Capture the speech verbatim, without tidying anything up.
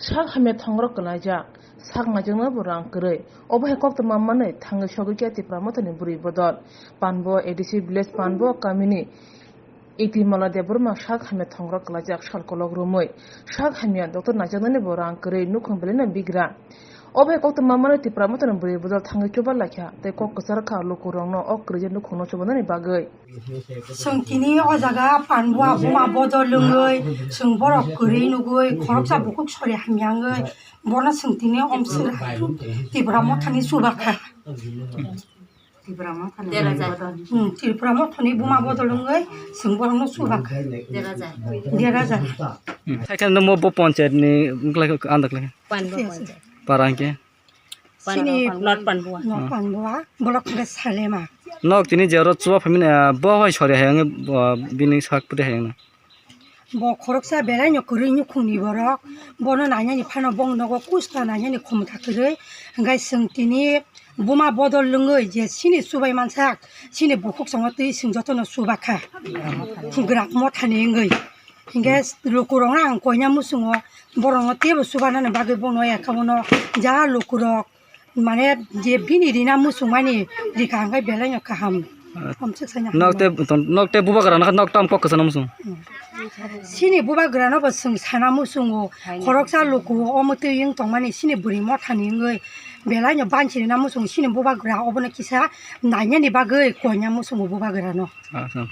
Sak hamya thongrok kwlaijak, sak naijakno bo rang kwrwi. Obo hai koktwma manwi thangwi sogwi khe Tipra Mothani bwrwi bodol. Panbo A D C village Panbo kamini Itimala Debbarma sak hamya thongrok kwlaijak sal kolok romwi. Sak hamya doctor naijaknani bo rang kwrwi nukhung belaino bigra. Obo hai koktwma manwi Tipra Mothani bwrwi bodol thangwi chuba laikha tei kok kwchar kha lukurokno o kwrwija nukhungno chubanani bagwi. Chwng tini o jaga Panbua buma bodol wngwi chwng borok kwrwi nugwi khoroksa bukhuk sori hamya wngwi bono chwng tini omswk Tipra Mothani chuba kha. Tipra Mothani Dera jai. Bodol. Hmm, Tipra Mothani buma bodol wngwi chwng borokno chuba kha. Dera jai. Dera jai. Thaikheno mo bo panchayat ni wngkhlai kha, andakhlai kha. Panbua panchayat. Para hwnkhe? Sini Panbua, North Panbua. North Panbua, block hwnkhe Salema. Nok tini je oro chuba phaimani, ah, bo hai sori hai wngwi, ah, bini sak pwtwi hai wngna. Bo khoroksa belaino kwrwi nukhungni borok, bono nainani phano bong nogo kusta nainani khomota kwrwi, hwnkhe chwng tini buma bodol wngwi je sini chubai mansak, sini bukhuk chongo twi chwng jotono chuba kha. Gram Mothani wngwi. Hingke lukurokno ang koina muchungo, borokno teibo chubanani bagwi bono ekha bono ja lukurok mane je bini rina muchungmani rika hingke belaino kaham. Omswk saina Nok te, hamya. Nok te bubagra nok tam kok kwchangno muchung. Sini bubagrano bo chwng sana muchungo, khoroksa luku omo twi wng tongmani sini bwrwi mothani wngwi belaino banchi rina muchungo sini bubagra obono kisa nainani bagwi koina muchungo bubagrano. Acha.